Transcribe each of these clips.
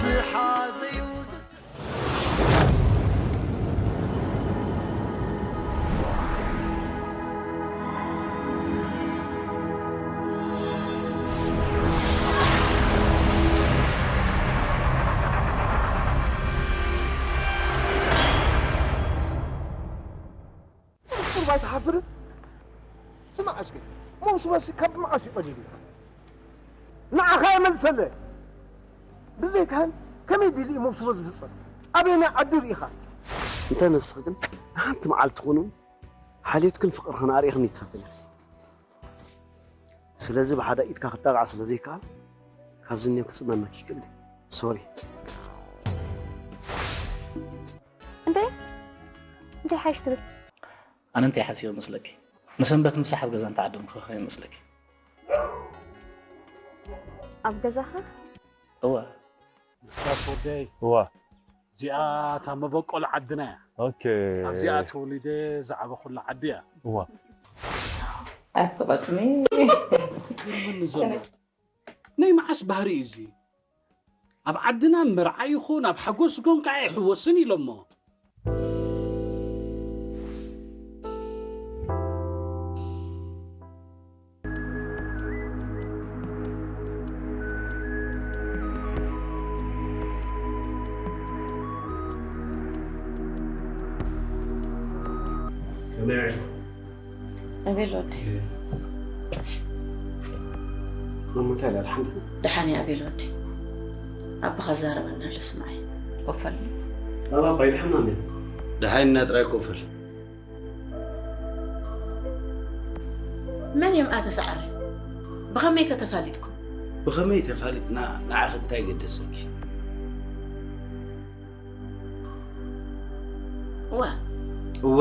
ዝሓዘዩ ቁርባ ኣይትሓፍርን? ስማዕ እስኪ፣ መውስወሲ ካብ መዓስ እዩ ቀሊሉ? ንዓኻ የመልሰለ። ብዘይካን ከመይ ቢሉ እዩ መውስቦ ዝፍጸም? ኣበየናይ ዓዲ ርኢኻ? እንተ ንስኺ ግን ንሓንቲ መዓልቲ ኹን ሓልዮትክን ፍቕርኽን ኣርኢኽኒ ትፈልጥን ኢኺ። ስለዚ ብሓደ ኢድካ ክጣቕዓ ስለ ዘይከኣል ካብዚ እኒኦ ክጽመመኪ ይክእል። ሶሪ። እንዴ እንታይ ሓይሽ ትብል? ኣነ እንታይ ሓሲበ መስለኪ? ንሰንበት ምሳሕ ኣብ ገዛ እንተዓደምኩ ከ መስለኪ? ኣብ ገዛኻ? እወ። ዳስ ወደይ እዋ እዚኣ እታ መበቆል ዓድና እያ። ኦኬ ኣብዚኣ ተወሊደ ዝዓበኹላ ዓዲ እያ። እዋ ኣትቆጥሚ ትግርምኒ ዘሎ ናይ መዓስ ባህሪ እዩ እዚ? ኣብ ዓድና መርዓ ይኹን ኣብ ሓጎስ ጎን ከዓ ይሕወስን ኢሎሞ። ኣቤል ወዲ መሞታ ኢላ ድሓን ደሓን እያ ኣቤል ወዲ ኣቦኻ ዛረበና ኣሎ ስምዓይ ኮፈል ባባ ኣባይ ድሓን ኣለ ደሓን ኢና ጥራይ ኮፈል መን እዮም ኣቶ ሰዓረ ብኸመይ ከተፋሊጥኩም ብኸመይ ተፋሊጥና ንዓኺ እንታይ ገደሰኪ እዋ እወ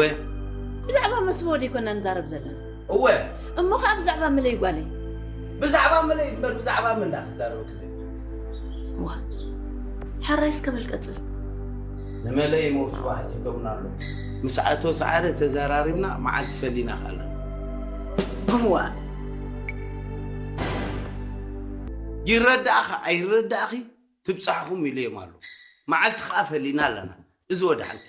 ብዛዕባ መስቦ ዶ ይኮና ንዛረብ ዘለና እወ እሞ ከዓ ብዛዕባ ምለይ ጓለይ ብዛዕባ መለይ እምበር ብዛዕባ መን ዳ ክትዛረበ ክደሊ እዋ ሕራይ እስከ በል ቀፅል ንመለይ መውስቦ ሓቲቶምና ኣሎ ምስ ኣቶ ሰዓረ ተዘራሪብና መዓልቲ ፈሊና ከኣለና እዋ ይረዳእኻ ኣይረዳእኺ ትብፃሕኹም ኢለዮም ኣሎ መዓልቲ ከዓ ፈሊና ኣለና እዚ ወድሓንኪ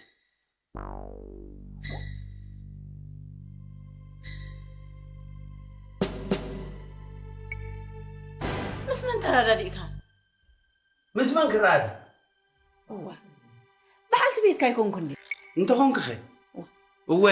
ምስ መን ተረዳዲእካ ምስ መን ክረኣዳ እዋ በሓልቲ ቤትካ ኣይኮንኩ እንዲ እንተኾንክኸ እወ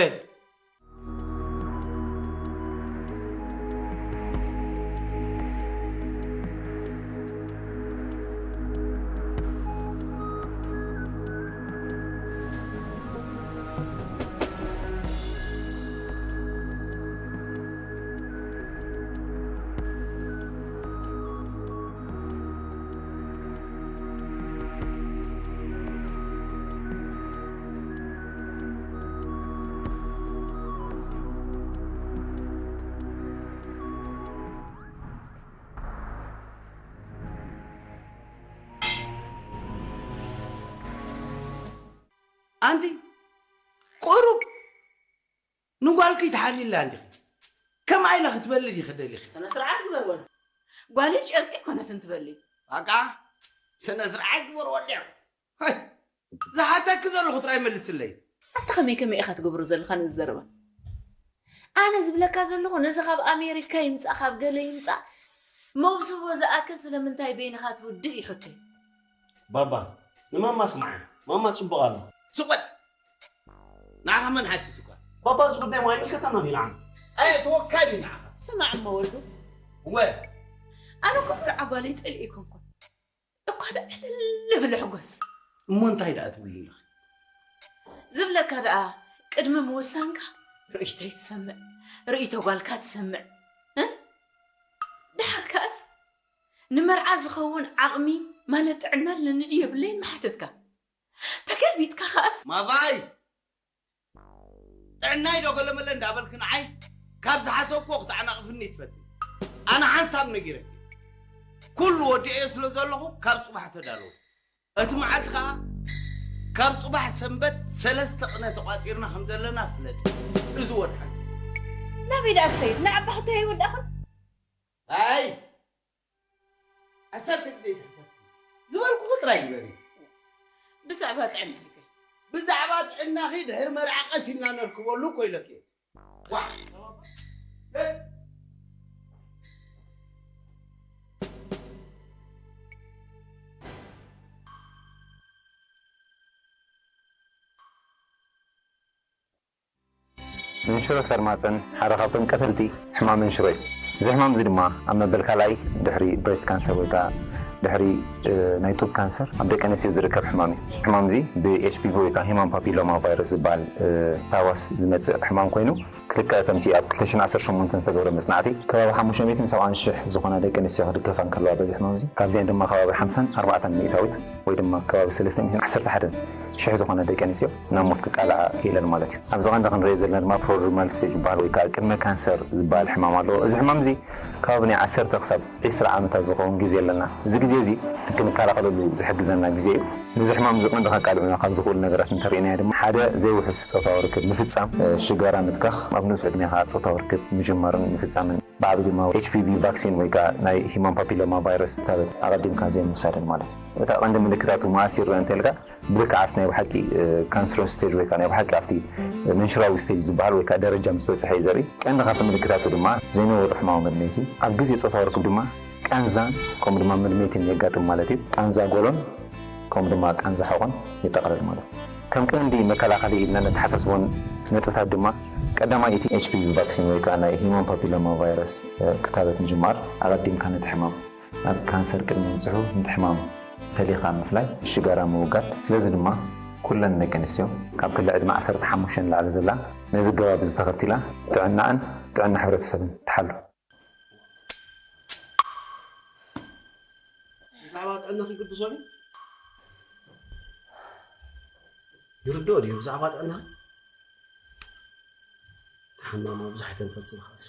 ኣንቲ ቁሩብ ንጓልኪ ትሓልይላ እንዲኺ ከምኣ ኢላ ክትበሊ ዲኺ ደሊኺ ስነ ስርዓት ግበር ወዲ ጓለይ ጨርቂ ኣይኮነትን ትበሊ በቃ ስነ ስርዓት ግበር ወዲ ዝሓተኪ ዘለኹ ጥራይ መልስለይ ኣታ ከመይ ከመይ ኢኻ ትገብሮ ዘለኻ ንዝዘረባ ኣነ ዝብለካ ዘለኹ ነዚ ካብ ኣሜሪካ ይምፃእ ካብ ገለ ይምፃእ መውስቦ ዝኣክል ስለምንታይ በይንኻ ትውድእ ይሕቶ ባባ ንማማ ስምዓ ማማ ፅቡቕ ኣሎ ስቆጥ ንዓኻ መን ሓቲቱካ ባባ እዚ ጉዳይ ማ ይምልከተና ዲና ኣየ ተወካሊ ንዓኻ ስማዕ እሞ ወልዱ ወ ኣነ እኮ መርዓ ጓለይ ፀልኢ ኣይኮንኩን እኳ ዳ ዕልል ብልሕጎስ እሞ እንታይ ደኣ ትብሊ ኣለኺ ዝብለካ ደኣ ቅድሚ ምውሳንካ ርእይቶይ ትሰምዕ ርእይቶ ጓልካ ትሰምዕ እ? ደሓር ከኣስ ንመርዓ ዝኸውን ዓቕሚ ማለት ጥዕና ኣለኒ ድዩ የብለይን ምሓተትካ ተገልቢጥካ ከኣስ ማቫይ ጥዕናይ ዶ ገለመለ እንዳበልኪ ንዓይ ካብ ዝሓሰብክዎ ክትዓናቕፍኒ ትፈትኒ ኣነ ሓንሳብ ነጊረኪ ኩሉ ወዲኤዮ ስለ ዘለኹ ካብ ፅባሕ ተዳለዉ እቲ መዓልቲ ከዓ ካብ ፅባሕ ሰንበት ሰለስተ ቅነ ተቋፂርና ከም ዘለና ፍለጥ እዚ ወድሓን ናበይ ደኣ ትኸይድ ንዓባ ሕቶ ኣይወዳእኹን ኣይ ዓሰርተ ግዜ ይትሕተት ዝበልኩኹ ጥራይ ግበሪ። ብዛዕባ ጥዕናይ ከ? ብዛዕባ ጥዕናኺ ድሕሪ መርዓ ቀስ ኢልና ነርክበሉ እኮ ኢለኪ። ዋ! መንሽሮ ሰርማፀን ሓደ ካብቶም ቀተልቲ ሕማም መንሽሮ እዩ። እዚ ሕማም እዚ ድማ ኣብ መበል ካልኣይ ድሕሪ ብሬስት ካንሰር ወይ ከዓ ድሕሪ እ፣ ናይ ጡብ ካንሰር ኣብ ደቂ ኣንስትዮ ዝርከብ ሕማም እዩ። ሕማም እዚ ብ ኤች ፒ ቪ ወይ ከዓ ሂማን ፓፒሎማ ቫይረስ ዝበሃል እ፣ ታህዋስ ዝመፅእ ሕማም ኮይኑ ክልተ ከምቲ ኣብ ክልተ ሽሕን ዓሰርተ ሸሞንተን ዝተገብረ መፅናዕቲ ከባቢ ሓሙሽተ ሚእትን ሰብዓን ሽሕ ዝኾና ደቂ ኣንስትዮ ክድገፋ እንከለዋ በዚ ሕማም እዚ ካብዚኣን ድማ ከባቢ ሓምሳን ኣርባዕተን ሚእታዊት ወይ ድማ ከባቢ ሰለስተ ሚእትን ዓሰርተ ሓደን ሽሕ ዝኾና ደቂ ኣንስትዮ ናብ ሞት ክቃልዓ ክኢለን ማለት እዩ። ኣብዚ ቀንዲ ክንሪኦ ዘለና ድማ ፕሮድሩማል ስቴጅ ዝበሃል ወይ ከዓ ቅድመ ካንሰር ዝበሃል ሕማም ኣለዎ። እዚ ሕማም እዚ ከባቢ ናይ ዓሰርተ ክሳብ ዒስራ ዓመታት ዝኸውን ግዜ ኣለና። እዚ ግዜ እዚ ክንከላኸለሉ ዝሕግዘና ግዜ እዩ። ነዚ ሕማም እዚ ቀንዲ ከቃልዑና ካብ ዝኽእሉ ነገራት እንተሪእናዮ ድማ ሓደ ዘይውሑስ ፆታዊ ርክብ ምፍፃም፣ ሽጋራ ምትካኽ፣ ኣብ ንኡስ ዕድሜኻ ፆታዊ ርክብ ምጅማርን ምፍፃምን ብዓቢ ድማ ኤች ፒ ቪ ቫክሲን ወይ ከዓ ናይ ሂማን ፓፒሎማ ቫይረስ ክታበት ኣቐዲምካ ዘይምውሳድን ማለት እዩ። እታ ቀንዲ ምልክታቱ መኣስ ይረአ እንተልካ ብልክዕ ኣብቲ ናይ ብሓቂ ካንሰረስ ስቴጅ ወይ ከዓ ናይ ብሓቂ ኣብቲ መንሽራዊ ስቴጅ ዝበሃል ወይ ከዓ ደረጃ ምስ በፅሐ እዩ ዘርኢ። ቀንዲ ካብቲ ምልክታቱ ድማ ዘይነበሩ ሕማም መድመይቲ፣ ኣብ ግዜ ፆታዊ ርክብ ድማ ቃንዛን ከምኡ ድማ መድመይትን የጋጥም ማለት እዩ። ቃንዛ ጎሎን ከምኡ ድማ ቃንዛ ሕቖን የጠቓልል ማለት እዩ። ከም ቀንዲ መከላኸሊ ኢልና ነተሓሳስቦን ነጥብታት ድማ ቀዳማይ እቲ ኤች ፒ ቪ ቫክሲን ወይ ከዓ ናይ ሂማን ፓፒሎማ ቫይረስ ክታበት ምጅማር ኣቐዲምካ ነቲ ሕማም ናብ ካንሰር ቅድሚ ምብፅሑ ነቲ ሕማም ፈሊኻ ምፍላይ ሽጋራ ምውጋድ። ስለዚ ድማ ኩለን ደቂ ኣንስትዮ ካብ ክሊ ዕድመ ዓሰርተ ሓሙሽተ ንላዕሊ ዘላ ነዚ ኣገባብ እዚ ተኸቲላ ጥዕናኣን ጥዕና ሕብረተሰብን ትሓሉ። ብዛዕባ ጥዕና ክግድሶ ድዩ? ይርድኦ ድዩ ብዛዕባ ጥዕና? ሓማማ ብዙሕ ኣይተንጸልጽል ኻስ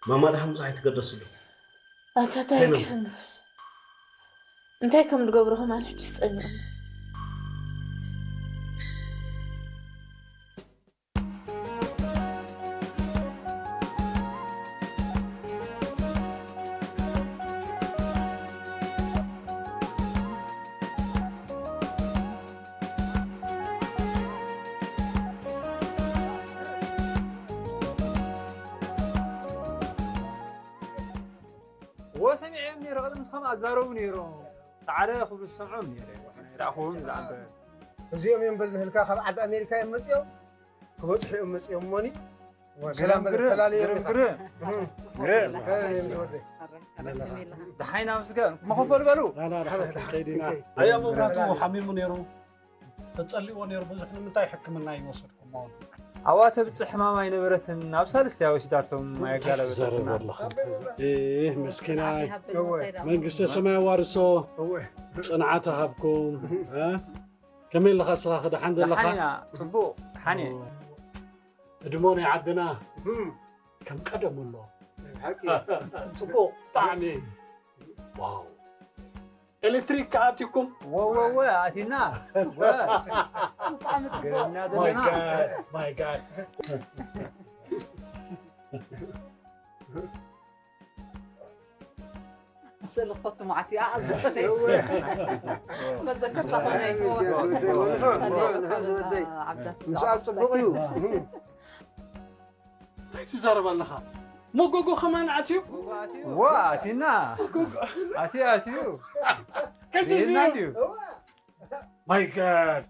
ማማ ደሓን ብዙሕ ኣይትገደስሉ። ኣታ እንታይ ክሕምር እንታይ ከም ዝገብሮ ከማን ሕጂ ዝጸሚቑ። እዎ ሰሚዐዮም ነይረ ቀደም ንስኻም ኣዛረቡ ነይሮም ፃዕረ ክብሉ ዝሰምዖም ነይረ ናይ ዳእኹም ዝዓንተ እዚኦም እዮም በል ንህልካ ካብ ዓዲ ኣሜሪካ እዮም መፅኦም ክበፅሑ እዮም መፅኦም እሞኒ ሰላም በል ተላለዮም ኢኻ ግርም ግርም ግርም ወደ ደሓይና ምስገን መኸፈሉ በሉ ከይዲና ኣያ መብራቱ ሓሚሙ ነይሩ ተጸሊዎ ነይሩ ብዙሕ ንምንታይ ሕክምና ይወሰድኩሞ ኣዋ ተብጽሕ ሕማም ኣይነበረትን ኣብ ሳልስቲ ኣወሲዳቶም ኣየጋለበጠትና ምስኪናይ መንግስተ ሰማይ ኣዋርሶ ጽንዓት ሃብኩም ከመይ ኣለኻ ስኻ ክደሓን ዘለኻ ጽቡቅ ሓኒ እድሞ ናይ ዓድና ከም ቀደሙ ኣሎ ጽቡቅ ብጣዕሚ ዋው ኤሌክትሪክ ከኣቲኩም ወወወ ኣቲና ገለና ዘለና ስእሊ ክፈቱ መዓት እዩ ኣብ ዝኾነ መዘከርታ ኮነ ምስኣ ፅቡቅ እዩ እንታይ ትዛረብ ኣለኻ መጎጎ ከማን ኣትዩ ዋ ኣቲና ኣትዩ ኣትዩ ሕጂ እዩ my god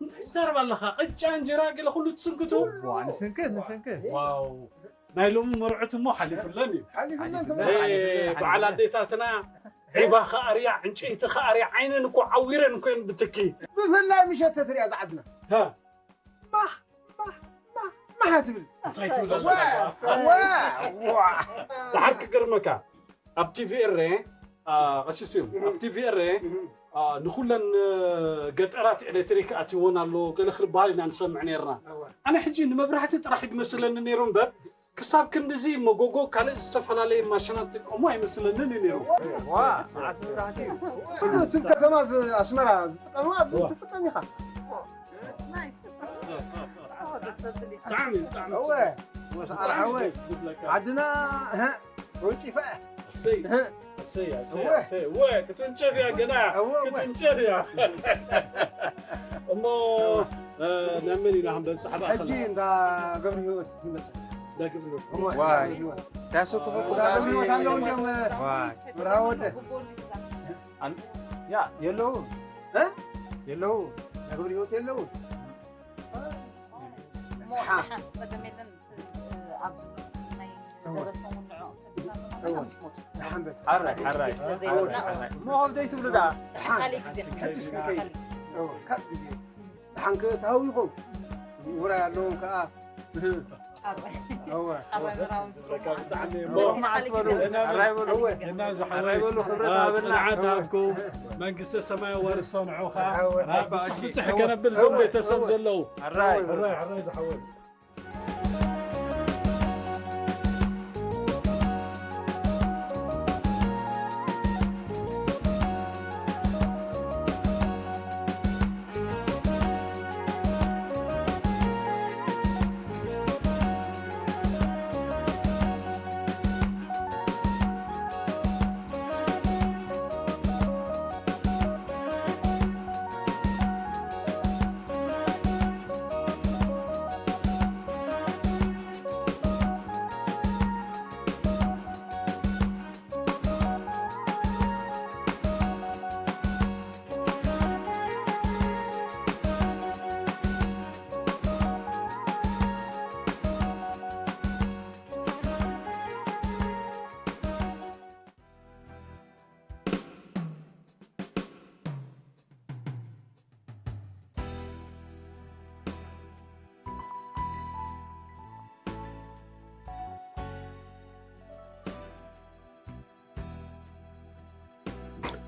እንታይ ትዛረብ ኣለኻ ቅጫ እንጀራ ገለ ኩሉ ትስንክቱ ንስንክት ንስንክት ዋው ናይ ሎሚ መርዑት እሞ ሓሊፉለን እዩ በዓል ኣዴታትና ዒባ ከኣርያ ዕንጨይቲ ከኣርያ ዓይነን እኮ ዓዊረን እኮ እየን ብትኪ ብፍላይ ምሸት ተትሪያ ዝዓድና ማሕ ትብል ድሓር ክገርመካ ኣብ ቲቪ ኤረ ቀሲስ እዩ ኣብ ቲቪ ኤረ ንኩለን ገጠራት ኤሌክትሪክ ኣትወን ኣሎ ገለ ክልበሃል ኢና ንሰምዕ ነርና ኣነ ሕጂ ንመብራህቲ ጥራሕ ይመስለኒ ነይሩ እምበር ክሳብ ክንድዚ መጎጎ ካልእ ዝተፈላለየ ማሽናት ጥቀሙ ኣይመስለንን እዩ ነይሩ ኩሉ እትም ከተማ ኣስመራ ዝጥቀሙ ኣብዚ ትጥቀም ኢኻ ብጣዕሚ ብጣዕሚ እወ ወስኣር ሓወይ ዓድና ወንጪፋ እሰይ፣ እሰይ፣ እሰይ፣ እወ። እሰይ፣ እወ፣ ክትንጨፍ እያ ገና፣ እወ፣ እወ። ክትንጨፍ እያ። እሞ፣ እ፣ ናብ መን ኢና ክንበጽሕ? ሕጂ እንዳ ገብረ ህይወት ክንበጽሕ። እንዳ ገብረ ህይወት። እወ። ዋይ። ዳሱ ክፈቱ እንዳ ገብረ ህይወት ኣለዉ እንዲዮም፣ ዋይ። ወራ ወደ። ኣን-፣ ያ፣ የለዉ። እ? የለዉ። እንዳ ገብረ ህይወት የለዉ። እሞ ሓ። ደሓን፣ ጸገም የለን። ኣብዚ ናይ እወ። ደረሶም ንዕኦም እወ። ምስ መጹ። ደሓን በል። ሓራይ፣ ሓራይ፣ ስለ ዘይብልና፣ ሓራይ፣ እወ። ሓራይ። እሞ ከምዘይ ትብሉ ደኣ። ደሓን። ካልእ ግዜ። ሕጅስ ክንከይድ። እወ፣ ካልእ ግዜ። ደሓን ከ ተሃዊኹም። ውራይ ኣለዎም ከኣ። ሓራይ። እወ። ሓራይ መራዊ። በቃ ብጣዕሚ እሞ። በዚ ንኻልእ ግዜ። ሕራይ በሉ። እወ። እና ዝሓወይ። ሕራይ በሉ፣ ክብረት ሃበልና። ጽንዓት ሃብኩም። መንግስተ ሰማይ ኣዋርሶ ንዑ ኸኣ። እወ። ብጽሕ ብጽሕ ከነብል እዞም እወ። ቤተሰብ እወ። ዘለዉ። ሕራይ። ሕራይ፣ ሕራይ ዝሓወይ።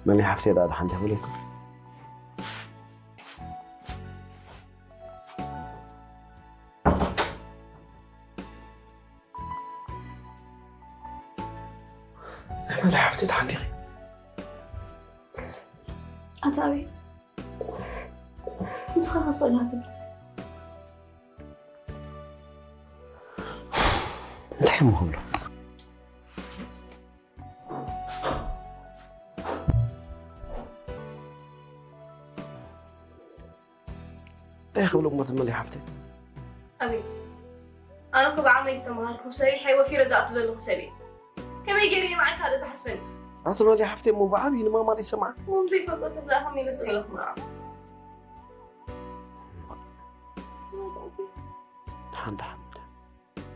መን ሓፍተይ ደኣ ደሓን ተፈሊጡ? መን ሓፍተይ ደሓን ዲኺ? ኣታ ኣበይ? ንስኻ ከስእላ ትብል? እንታይ እሞ ክብሎ? እንታይ ክብሎ እሞ ትመሊ ሓፍተይ? ኣበይ? ኣነ እኮ ብዓቕመይ ዝተምሃርኩ፣ ሰሪሐ ወፊረ ዝኣቱ ዘለኹ ሰብ እየ። ከመይ ገይረ እየ ንዓይ ካልእ ዝሓስበኒ? ኣቶ መሊ ሓፍተይ እሞ ብዓብዪ ንማማ ዘይሰምዓ? እሞ ብዘይፈልጦ ሰብ ደኣ ከመይ ኢለ ስቕ ኢለ ክምርዖ? ደሓን፣ ደሓን፣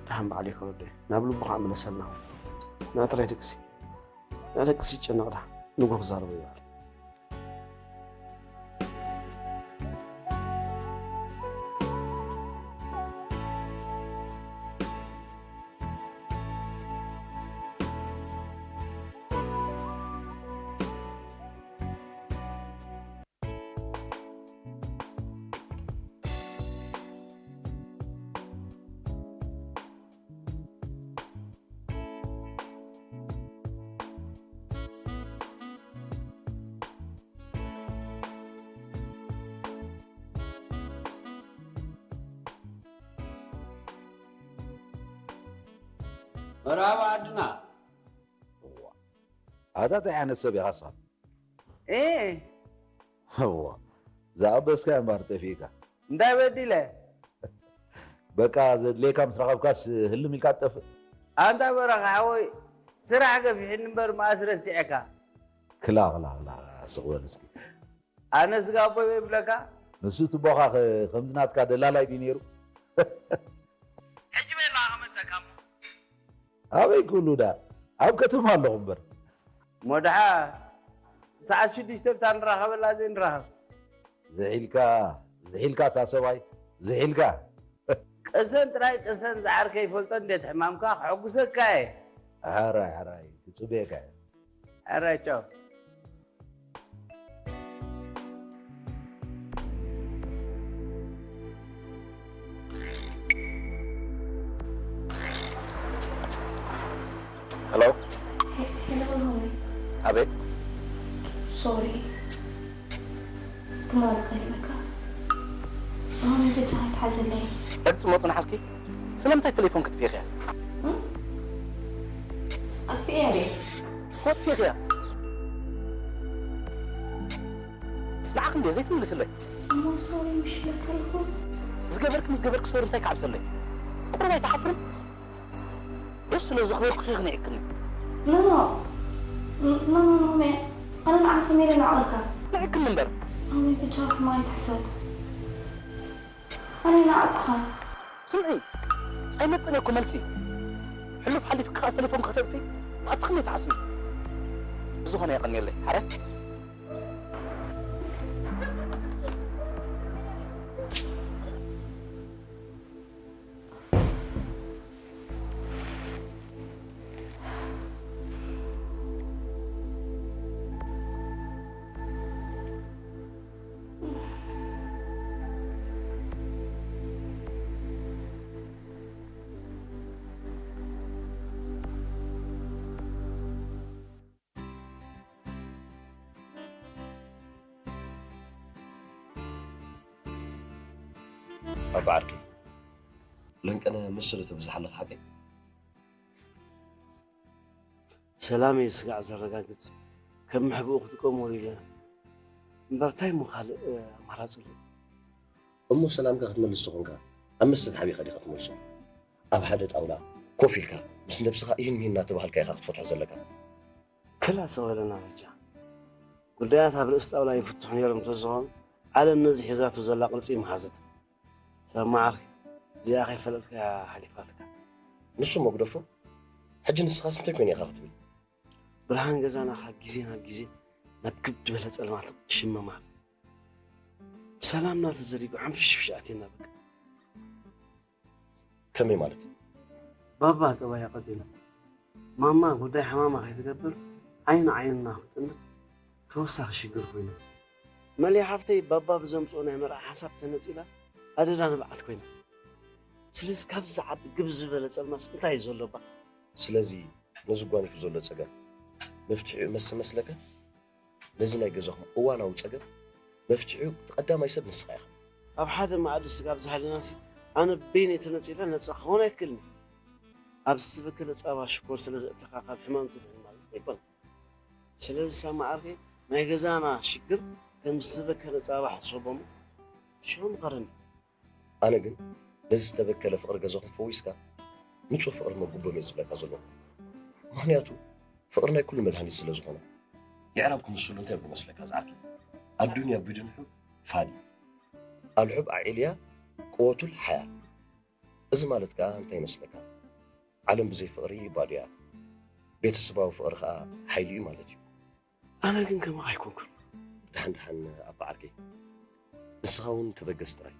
ደሓን በዓል ይከረዶ እየ። ናብ ልቡ ከዓ መለሰልና። ንዓ ጥራይ ደቅሲ። ንዓ ደቅሲ ይጨነቕ ደኣ። ንግሆ ክዛረቦ ይበሃል። መርሃባ ዓድና። እዋ፣ ኣታ እንታይ ዓይነት ሰብ ኢኻ ንስኻ? እ። እዋ፣ ዝኣበስካዮ እምበኣር ጠፊእካ። እንታይ በዲለ? በቃ ዘድልየካ ምስ ረኸብካስ ህልም ኢልካ ትጠፍእ። ኣንታ በረኻ ሓወይ፣ ስራሕ ገፊሕኒ እምበር መኣስ ረሲዐካ። ክላ፣ ክላ፣ ክላ፣ ስቕ በል እስኪ። ኣነ ስጋ ኣቦይ ይብለካ? ንሱ ትቦኻ ኸ-፣ ከምዚ ናትካ ደላላይ ድዩ ነይሩ? ሕጂ በይ ኣለኻ ከመፀካ እሞ። ኣበይ ክህሉ ዳ? ኣብ ከተማ ኣለኹ እምበር። እሞ ደሓ ሰዓት ሽዱሽተ ብታ ንራኸበላ ዘይንራኸብ? ዝሒልካ፣ ዝሒልካ እታ ሰብኣይ፣ ዝሒልካ። ቅሰን ጥራይ ቅሰን፣ ዝዓርከይ ይፈልጦ እንዴት ሕማምካ ከሐጉሰካ እየ። ሕራይ፣ ሕራይ፣ ክጽበየካ እየ። ሕራይ፣ ቻው። ሄሎ። ሄ-፣ ሄሎ፣ ማማይ። ኣቤት። ሶሪ። ትማሊ ከሊእካ። ኣሁን በጃኻ ኣይትሓዘለይ። ቅርጺ ሞጽና ሓልኪ? ስለምንታይ ቴሌፎን ክትፍይኽያ? እም? ኣጥፊኤያ ድየ? ወፊኽያ። ንዓኽ እንድየ ዘይትምልስለይ። እሞ ሶሪ ምሽ ለከልኹ ዝገበርክ ምስ ገበርክ ሶሪ እንታይ ክዓብሰለይ? ቁሩብ ኣይትሓፍርን? ዶ ስለ ዘኽበርኩኺ ክንዕክኒ? ኖ ኖ ኖ ኖ ኖ ሜ ኣነ ንዓኻ ከመይ ኢለ ንዓቕልካ ንዕክኒ እምበር። ኣሜ ብቻ ክማ ኣይትሕሰብ ኣነ ንዓቕካ ስምዒ ኣይመጽእን እኮ መልሲ። ሕሉፍ ሓሊፍኪ ከኣ ተሌፎን ከተጥፊ ኣትኽኒ ትሓስቢ። ብዝኾነ የቐንየለይ ሓረ ኣባ ዓርከይ ለንቀነ ምስ ስለ ትብዝሓ ኣለኻ ሓቀይ ሰላመይ ስጋዕ ዘረጋግጽ ከም መሕብኡ ክጥቀመሉ ኢለ እምበር እንታይ እሞ ካልእ ኣማራጺ ኣሎ? እሞ ሰላምካ ክትመልስ ተኾንካ ኣብ መስተ ተሓቢእካ ዲኻ ትመልሶ? ኣብ ሓደ ጣውላ ኮፍ ኢልካ ምስ ነብስኻ ኢሂን ሚሂን እናተባሃልካ ኢኻ ክትፈትሖ ዘለካ። ክላ ሰቕ በለና በጃ። ጉዳያት ኣብ ርእሲ ጣውላ ይፍትሑ ነይሮም እንተዝኾኑ ዓለም ነዚ ሒዛቶ ዘላ ቅርጺ ምሓዘት። ሰብ መዓርኪ እዚኣ ከይፈለጥካያ ሓሊፋትካ። ንሱ እሞ ግደፎ። ሕጂ ንስኻስ እንታይ ኮይነ ኢኻ ክትብል? ብርሃን ገዛና ካብ ግዜ ናብ ግዜ ናብ ክብ ዝበለ ጸልማት ይሽመም ኣሎ። ሰላምና ተዘሪጉ ሓንፍሽፍሽ ኣትየና በቃ። ከመይ ማለት? ባባ ጠባያ ቀጢኑ። ማማ ጉዳይ ሓማማ ከይትገብር ዓይኒ ዓይንና ክትጥምት ተወሳኺ ሽግር ኮይኑ። መሊያ ሓፍተይ ባባ ብዘምፅኦ ናይ መርዓ ሓሳብ ተነፂላ ኣደዳ ንብዓት ኮይና። ስለዚ ካብዚ ዝዓቢ ግብ ዝበለ ፀልማስ እንታይ እዩ ዘሎ እባ? ስለዚ ነዚ ጓኒፉ ዘሎ ፀገም መፍትሒኡ መስ መስለካ? ነዚ ናይ ገዛኹም እዋናዊ ጸገም መፍትሒኡ እቲ ቀዳማይ ሰብ ንስኻ ኢኻ። ኣብ ሓደ መኣዲ ስጋብ ዝሃለናሲ ኣነ በይነይ ተነጺለ ነጻ ክኸውን ኣይክእልን። ኣብ ዝተበከለ ጻባ ሽኮር ስለ ዘእተኻ ካብ ሕማም ትድሕን ማለት ኣይኮነን። ስለዚ ሳማ ዓርከይ ናይ ገዛና ሽግር ከም ዝተበከለ ጻባ ሕሰቦ እሞ ሽዑ ምኸረኒ። ኣነ ግን ነዚ ዝተበከለ ፍቕሪ ገዛኹም ፈዊስካ ንጹህ ፍቕሪ መጉበም እየ ዝብለካ ዘለኹ። ምኽንያቱ ፍቕሪ ናይ ኩሉ መድሃኒት ስለ ዝኾነ። የዕራብ ክምስሉ እንታይ ይብሉ መስለካ ዝዓርኪ? ኣዱንያ ቢዱን ሑብ ፋኒ ኣልሑብ ኣዒልያ ቅወቱል ሓያ። እዚ ማለት ከኣ እንታይ ይመስለካ? ዓለም ብዘይ ፍቕሪ ባዶ እያ። ቤተሰባዊ ፍቕሪ ከኣ ሓይሊ እዩ ማለት እዩ። ኣነ ግን ከማኻ ኣይኮንኩን። ደሓን ደሓን ኣባ ዓርከይ፣ ንስኻ እውን ተበገስ ጥራይ።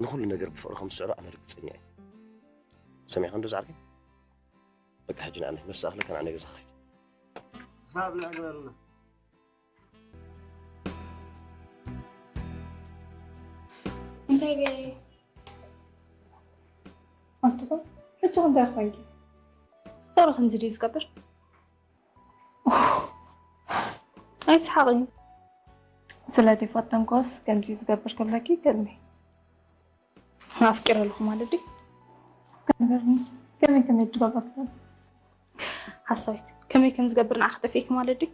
ንኹሉ ነገር ብፍቕሪ ከም ዝስዕሮ ኣነ ርግጸኛ እየ። ሰሚዕካ እንዶ ዝዓርከይ? በቃ ሕጂ ንዓና መሳእኽለካ ንዓና ገዛኻ ኺድ። ሳብ ንዕግበልና። እንታይ ገይረ? ኣንቱኸ ሕጂ እንታይ ኮይንኪ? ፍቕሪ ከምዚ ድዩ ዝገብር? ኣይትስሓቂ። ስለ ዲፎተንኮስ ከምዚ ዝገብር ከለኪ ገድኒ። ኣፍቂረ ኣለኹ ማለት ድዩ? ንገርኒ፣ ከመይ ከመይ ትገብር ትብል? ሓሳዊት፣ ከመይ ከም ዝገብር ንዓኺ ጠፊእኪ ማለት ድዩ?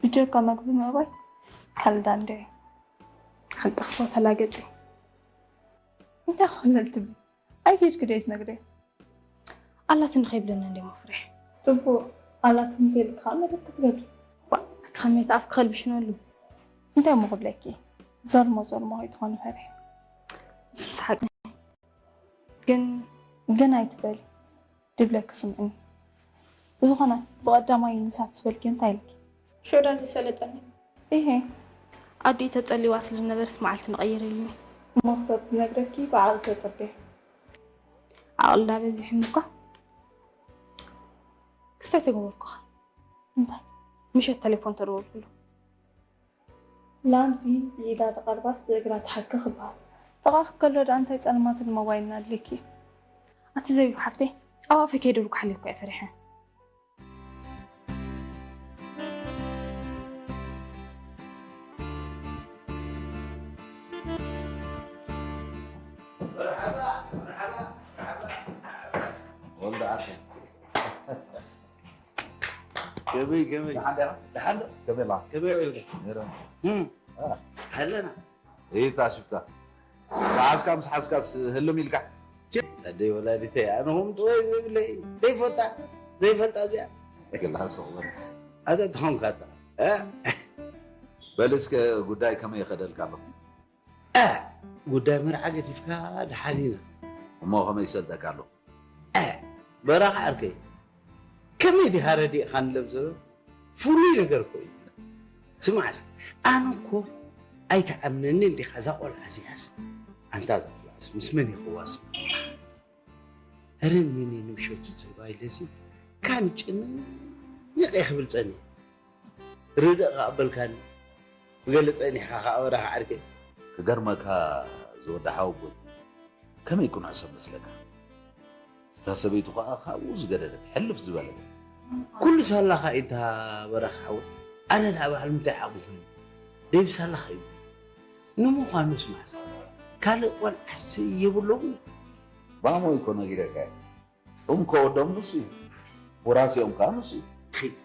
ብጀካ መግቢ ምእባይ ካልዳ እንደ ሓቂ ክሰብ ተላገጺ። እንታይ ክኽልል ትብል? ኣይትሄድኪ ዶ ትነግርዮ? ኣላትኒ ከይብለኒ እንደ መፍርሒ። ጽቡቕ፣ ኣላትኒ ተይልካ ከኣ መደብ ክትገብሪ። ዋእ፣ እቲ ከመይ እቲ ኣፍ ክኸልብሽነሉ። እንታይ እሞ ክብለኪ? ዘርሞ ዘርሞ ከይትኾኒ ፈሪሐ። ንሱስ ሓቂ። ግን ግን ኣይትበሊ። ድብለኪ ስምዕኒ። ብዝኾነ ብቐዳማይ ምሳሕ ምስ በልክዮ እንታይ ኢልኪ? ሽዑ ዳኣ ዘይሰለጠኒ። ኢሄ። ኣዲኡ ተጸሊዋ ስለ ዝነበረት መዓልቲ ንቐይር ኢሉኒ። እሞ ክሳብ ዝነግረኪ ብዓቕሊ ተጸበዮ። ዓቕሊ ዳኣ በዚሑኒ እኳ። ክስታይ ተገበርኩኻ። እንታይ? ምሸት ተሌፎን ተደወልኩሉ። ላምሲ ብኢዳ ትቐርባስ ብእግራ ትሓክኽ ይበሃል። ጥቓኺ ከሎ ደኣ እንታይ ጸልማትን ሞባይልን ኣድልየኪ እዩ? ኣቲ ዘቢብ ሓፍተይ፣ ኣብ ኣፈይ ከይደብርኩ ሓሊፍኩ እየ ፈሪሐ። ወልደ ዓርከይ። ከመይ ከመይ? ደሓን ዲኻ? ደሓን ዶ? ከመይ ኣላ? ከመይ ውዒልካ? ነይረ። እም። አ። ኣለና። እታ ሽፍታ። መሓዝካ ምስ ሓዝካስ ህልም ኢልካ? ቸ፣ ኣደይ ወላዲተይ፣ ኣነ ኹም ጥወይ ዘይብለይ፣ ዘይፈታ፣ ዘይፈልጣ እዚኣ። ግላ ስቕ በል። ኣታ ተኾንካ ኣታ። እ? በል እስከ ጉዳይ ከመይ ይኸደልካ ኣሎ? እ፣ ጉዳይ መርዓ ገዲፍካ ደሓን ኢና። እሞ ከመይ ይሰልጠካ ኣሎ? እ፣ በራኻ ዓርከይ፣ ከመይ ዲኻ ረዲእኻ ንለብዘበ? ፍሉይ ነገር እኮ እዩ። ስማዕ እስኪ፣ ኣነ እኮ ኣይትኣምነንን ዲኻ እዛ ቆልዓ እዚኣስ? ኣንታ እዛ ቆልዓስ ምስ መን ይኽዋስ? ርን ሚኒ ንምሸቱ ዝህባ ኢለሲ፣ ካን ጭንቕ ክብል ጸኒሑ። ርድእ ከኣ በልካኒ። ብገለ ጸኒሕካ ከኣ ወዳ ዓርከይ። ክገርመካ ዝወዲ ሓወቦይ፣ ከመይ ቅኑዕ ሰብ መስለካ? እታ ሰበይቱ ከኣ ካብኡ ዝገደደት፣ ሕልፍ ዝበለት። ኩሉ ሳላኻ እዩ እንታ በራኺ ሓወይ። ኣነ ደኣ በዓል ምንታይ ዓቕሚ ኮይኑ? ደይብ ሳላኻ እዩ። ንምዃኑስ ማዕስ ካልእ ቆልዓስ የብሎምን? ባሞ እኮ ነጊረካ እየ። እም ከወዶም ንሱ እዩ። ወራሲኦም ከኣ ንሱ እዩ። ትኺድ።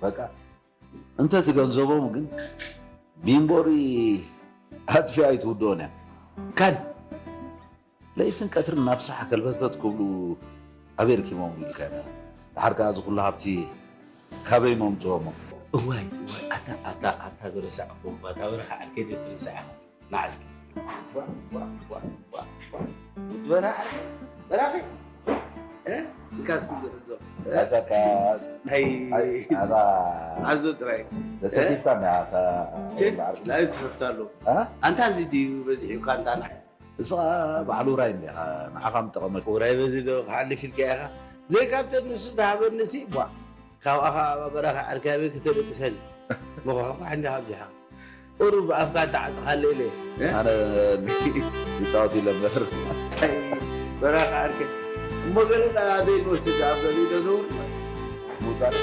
በቃ። እንተ ትገንዘቦም ግን ቢምቦሪ ኣጥፊኣ ኣይትውድኦን እያ። ካን? ለይትን ቀትርን ናብ ስራሕ ከልበትበት ክብሉ ኣበይ ርኪቦም ኢልካ ኢና። ደሓር ከኣ እዚ ኩሉ ሃብቲ ካበይ መምጽኦሞ? እዋይ፣ እዋይ፣ ኣታ፣ ኣታ፣ ኣታ ዝረሳዕኩ እኳ፣ እታ በረኻ ዓርከይ ዶ ትርስዓ? ንዓ እስኪ። ዋ፣ ዋ፣ ዋ፣ ዋ፣ ዋ። በራ ዓርከይ፣ በራኺ። እ? እንካ እስኪ ዝሕዞ። እ? ኣታ፣ ኣታ፣ ናይ ኣይ፣ ኣታ፣ ዓዞ ጥራይ። ተሰኪፍካ እ? እንዳ፣ ኣታ፣ ችን፣ ዓርከይ። ናይ ስሕፍታ ኣሎ። እ? ኣንታ እዚ ድዩ በዚሑካ ኣንታ ንዓ? ንስኻ በዓል ውራይ እንዲኻ፣ ንዓኻ ምጠቐመካ። ውራይ በዚ ዶ ክሓልፍ ኢልካ ኢኻ? ዘይካብተን ንሱ ዝሃበኒ ሲ፣ ቧ። ካብኣ ኸኣ ኣብ በረኻ ዓርከይ ኣበይ ክተደቅሰኒ? ምኹሕኳሕ እንዲኻ ኣብዚሓ። ቁሩብ ኣፍካ እንተዓጽኻለይ ኢለ። ኣነ ይጻወት ኢለ እምበር። ኣይ፣ በረኻ ዓርከይ። እሞ ገለ ደኣ ዘይንወስድ ኣብ ገሊኡ ዶ ዘውርድ? ምውጻእ።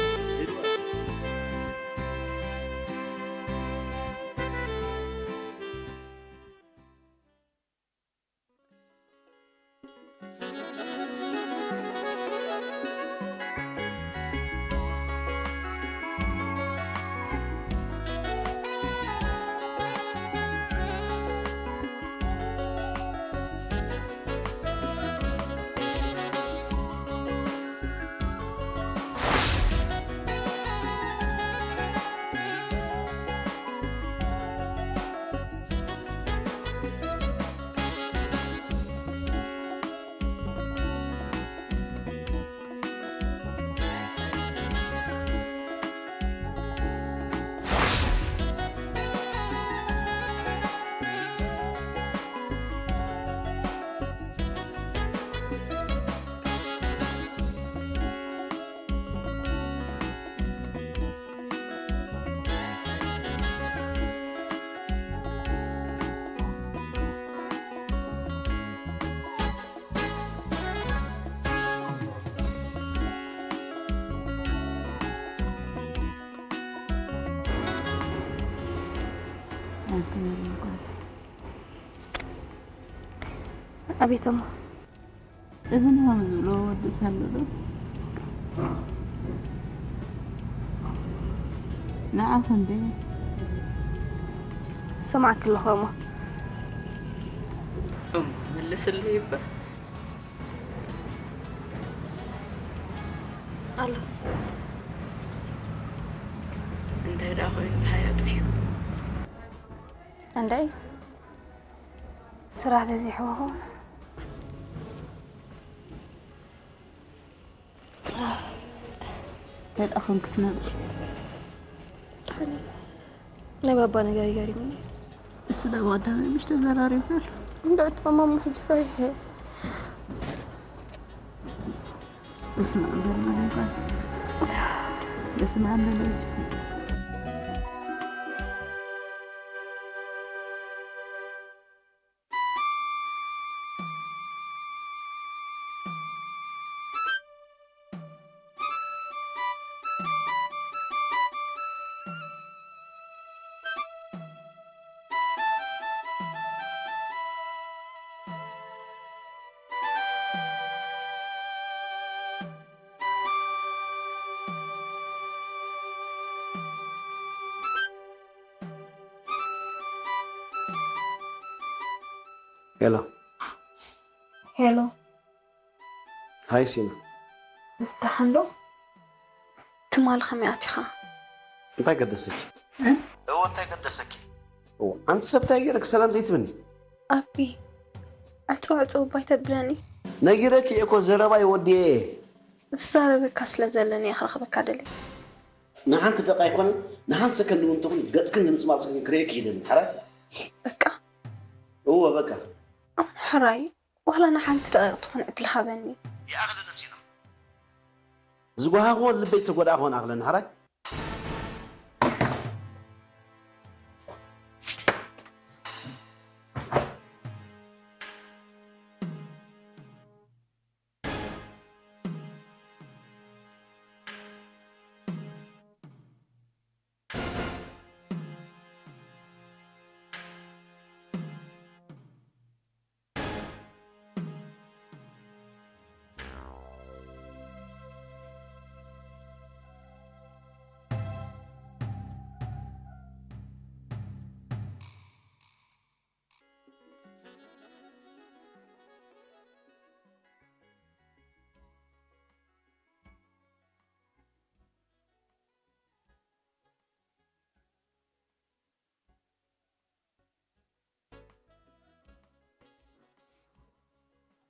ኣቤት እሞ። እዚ ንኸም ዝብሎ ወዲ ሳሎ ዶ? ንዓኺ እንዴ? ሰማዕኪ ኣለኹ እሞ። እሞ መልስለይ እባ። ኣሎ። እንታይ ደኣ ኮይኑ ደሃይ ኣጥፊኡ? እንታይ? ስራሕ በዚሕዎ ኸውን? እንታይ ደኣ ኾንኪ ትነብሪ? ናይ ባባ ነገር ይገርምኒ። እሱ ደሞ ቀዳማይ ምሽ ተዘራሪብና ኣሎ። እንዳ እታ ማማ ሕጂ ፈሪሐ። በስመ ኣብ በል ማለት ነው። በስመ ኣብ በል እንጂ። ሄሎ። ሄሎ፣ ሃይ ሲና። ደሓን ዶ? ትማሊ ከመይ ኣቲኻ? እንታይ ገደሰኪ? እዎ እንታይ ገደሰኪ? እዎ ኣንቲ ሰብ እንታይ ገይረኪ ሰላም ዘይትብኒ? ኣቢ፣ ዕጽው ዕጽው እባ ኣይተብለኒ። ነጊረኪ እኮ ዘረባይ ወዲኤ። ዝዛረበካ ስለ ዘለኒ እየ ክረኽበካ ደልየ። ንሓንቲ ደቂቃ ኣይኮነን ንሓንቲ ሰከንድ እውን እንተኹን ገጽክን ንምጽማጽክን ክርእየኪ ይደሊ ሓራይ። በቃ እዎ በቃ። ሕራይ፣ ዋላ ንሓንቲ ደቂቕ ትኹን ዕድል ሃበኒ። ይኣኽለኒ ሲና። ዝጓሃኽዎ ልበይ ተጎዳእኽዎን ኣኽለኒ ሓራይ።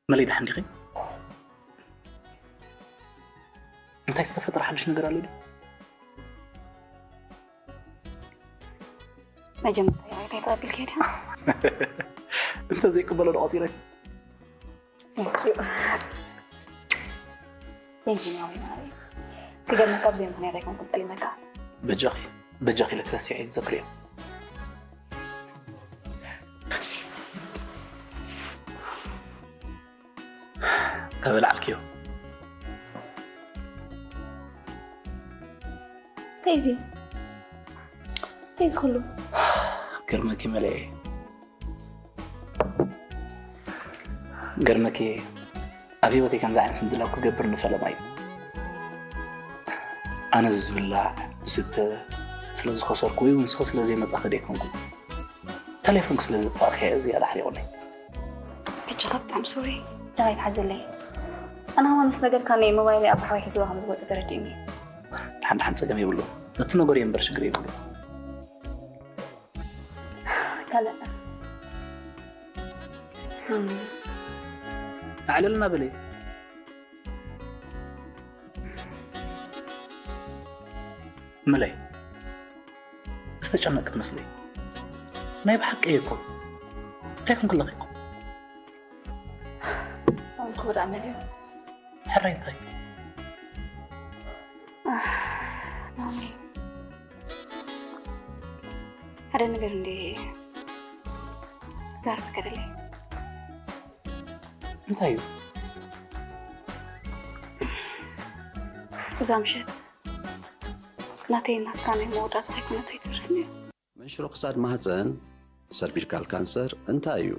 መለይ ደሓን ዲኺ? እንታይ ዝተፈጥረ ሓድሽ ነገር ኣሎ ድዩ? መጀመርታ ይቕሬታ ተቐቢልካዮ ዲኻ? እንተዘይቅበሎ ዶ ቆፂረኪ? Thank you. Thank you ማሚ ማሪ። ክገርመካ ብዘይ ምኽንያት ኣይኮንኩን ጠሊመካ። በጃኺ በጃኺ ኢለ ክረስዕ እየ ዝዘክርዮ። ከበላዕልክዮ። እንታይ እዚ? እንታይ እዚ ኩሉ? ግርመኪ መለየ። ግርመኪ ኣብ ህይወተይ ከምዚ ዓይነት ምድላው ክገብር ንፈለማ እዩ። ኣነ ዝብላዕ ዝስተ ስለ ዝኸሰርኩ ወይ እውን ንስኺ ስለ ዘይመጻኺ ደይኮንኩ፣ ተሌፎንኪ ስለ ዝጠፋእክዮ ዝያዳ ኣሕሪቑኒ። በጃኻ ብጣዕሚ ሶሪ። ዳይ ትሓዘለይ። ኣነ ከማን ምስ ነገርካኒ ሞባይለይ ኣብ ሓወይ ሒዝዋ ከም ዝወጽእ ተረዲኡኒ። ሓንቲ ሓንቲ ጸገም የብሉን። እቲ ነገር እዩ እምበር ሽግር የብሉን። ካልእ ኣዕለልና በለይ። መለይ ዝተጨነቅ ትመስለይ። ናይ ብሓቂ እየ እኮ። እንታይ ኮንኩ ኣለኺ? ኣንኩ ደኣ መን እዩ? ሕራይ እንታይ? ናኒ፣ ሓደ ነገር እንዲ ዛርብ ከደለ። እንታይ እዩ? እዛ ምሸት ናተይ ናትካ ናይ መወዳእታ ከይኮነት ኣይትተርፍን እዩ። መንሽሮ ክሳድ ማህፀን፣ ሰርቪካል ካንሰር፣ እንታይ እዩ?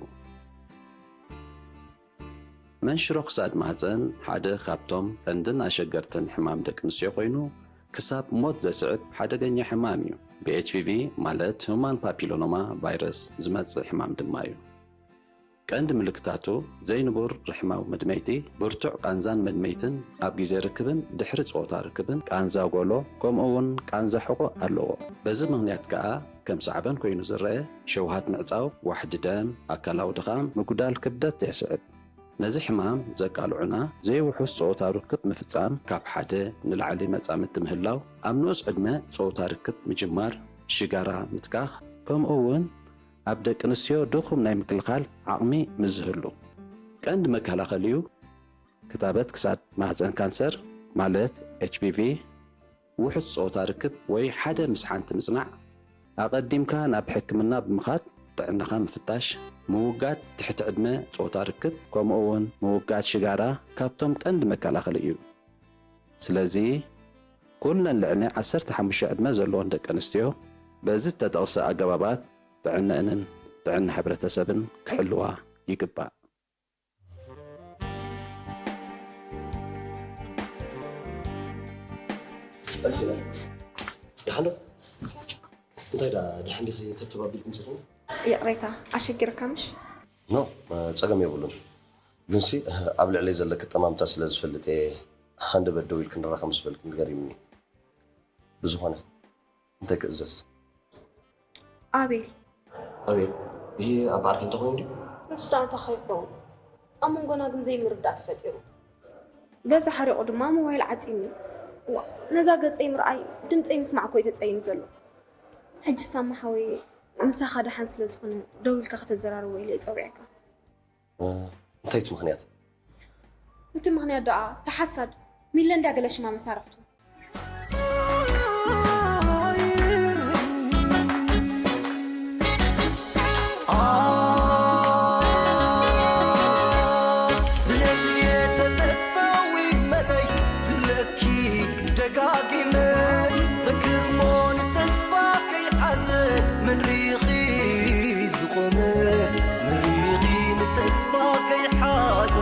መንሽሮ ክሳድ ማህፀን ሓደ ካብቶም ቀንድን ኣሸገርትን ሕማም ደቂ ኣንስትዮ ኮይኑ፣ ክሳብ ሞት ዘስዕብ ሓደገኛ ሕማም እዩ። ብኤችፒቪ ማለት ሁማን ፓፒሎኖማ ቫይረስ ዝመፅእ ሕማም ድማ እዩ። ቀንዲ ምልክታቱ ዘይንቡር ርሕማዊ መድመይቲ፣ ብርቱዕ ቃንዛን መድመይትን ኣብ ግዜ ርክብን ድሕሪ ጾታ ርክብን ቃንዛ ጎሎ፣ ከምኡ እውን ቃንዛ ሕቖ ኣለዎ። በዚ ምኽንያት ከኣ ከም ሳዕበን ኮይኑ ዝረአ፣ ሸውሃት ምዕጻው፣ ዋሕዲ ደም፣ ኣካላዊ ድኻም፣ ምጉዳል ክብደት የስዕብ። ነዚ ሕማም ዘቃልዑና ዘይውሑስ ጾታ ርክብ ምፍጻም፣ ካብ ሓደ ንላዕሊ መጻምድቲ ምህላው፣ ኣብ ንኡስ ዕድመ ጾታ ርክብ ምጅማር፣ ሽጋራ ምትካኽ፣ ከምኡ እውን ኣብ ደቂ ኣንስትዮ ድኹም ናይ ምክልኻል ዓቕሚ ምስ ዝህሉ። ቀንዲ መከላኸሊኡ ክታበት ክሳድ ማህፀን ካንሰር ማለት ኤችፒቪ፣ ውሑስ ጾታ ርክብ ወይ ሓደ ምስ ሓንቲ ምጽናዕ፣ ኣቐዲምካ ናብ ሕክምና ብምኻድ ጥዕናኻ ምፍታሽ፣ ምውጋድ ትሕቲ ዕድመ ጾታ ርክብ ከምኡ እውን ምውጋድ ሽጋራ ካብቶም ቀንዲ መከላኸሊ እዩ። ስለዚ ኩለን ልዕሊ ዓሰርተ ሓሙሽተ ዕድመ ዘለወን ደቂ ኣንስትዮ በዚ ዝተጠቕሰ ኣገባባት ጥዕነአንን ጥዕና ሕብረተሰብን ክሕልዋ ይግባእ። ደሓን ዶ? እንታይ ደኣ ደሓን ዲኺ ተብተብ ኣቢልኩም ጽኹም? ይቕሬታ ኣሸጊርካ ምሽ? ኖ፣ ጸገም የብሉን። ግንሲ ኣብ ልዕለይ ዘለኪ ጠማምታ ስለ ዝፈልጥ እየ ሃንደበት ደው ኢልኪ ንራኸብ ምስ በልኪ ገሪምኒ። ብዝኾነ እንታይ ክእዘዝ? ኣቤል፣ ኣቤል፣ ይሄ ኣብ ዓርኪ እንተኾይኑ ድዩ? ንሱ ደኣ እንታይ ከይኸውን? ኣብ መንጎና ግን ዘይምርዳእ ተፈጢሩ። በዚ ሓሪቑ ድማ ሞባይል ዓፂኒ። እዋ፣ ነዛ ገፀይ ምርኣይ ድምፀይ ምስማዕ እኮ እዩ ተፀይኑ ዘሎ። ሕጂ ሳማ ሓወይ ምሳኻ ደሓን ስለ ዝኾነ ደው ኢልካ ከተዘራርቦ ኢለ እየ ፀዊዐካ። እንታይ እቲ ምኽንያት? እቲ ምኽንያት ደኣ ተሓሳድ ሚለ እንድያ ገለ ሽማ መሳርሕቱ። ስለዚ ተተስፋዊ መለይ ዝብለኪ ደጋጊመ ዘክርሞ ንተስፋ ከይሓዘ መን ሪኺ ዝቆመ መን ሪኺ ንተስፋ ከይሓዘ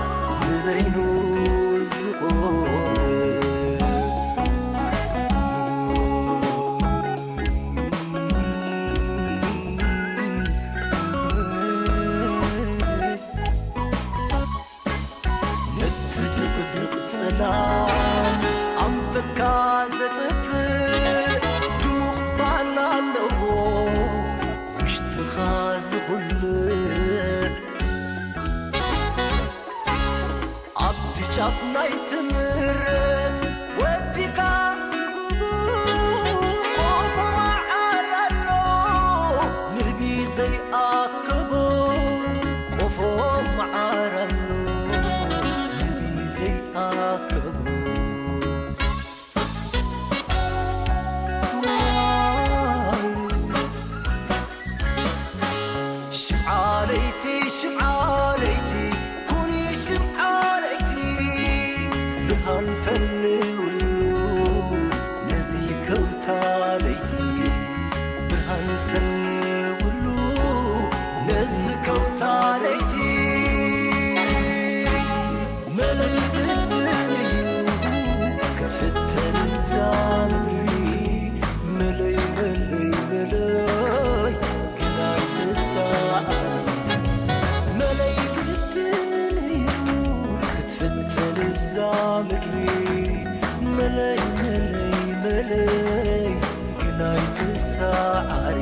ንበይኑ ዝቆመ ነቲ ድቕድቕ ጸላም ኣንፈትካ ዘጥፍእ ድሙቕ ባና ኣለዎ ውሽጥኻ ዝኹልዕ ኣብቲ ጫፍ ናይ ትምረት ወዲካ ቆፎ መዓር ኣሎ ንህቢ ዘይኣከቦ ቆፎ መዓር ኣሎ ንህቢ ዘይኣከቦ ሽምዓ ለይቲ ሽምዓ ለይቲ ኩኒ ሽምዓ ለይቲ ብርሃን ፈንውሉ ነዚ ከውታ ለይቲ ብርሃን ፈንውሉ ነዚ ከውታ ለይቲ መለይ ግድን እዩ ክትፍተን እዛ ምድሪ መለይ መለይ መለይ ግና ይትሳዕ መለይ ግድን እዩ ክትፍተን እዛ ምድሪ መለይ መለይ መለይ ግና ይትሳዕ ዓሪ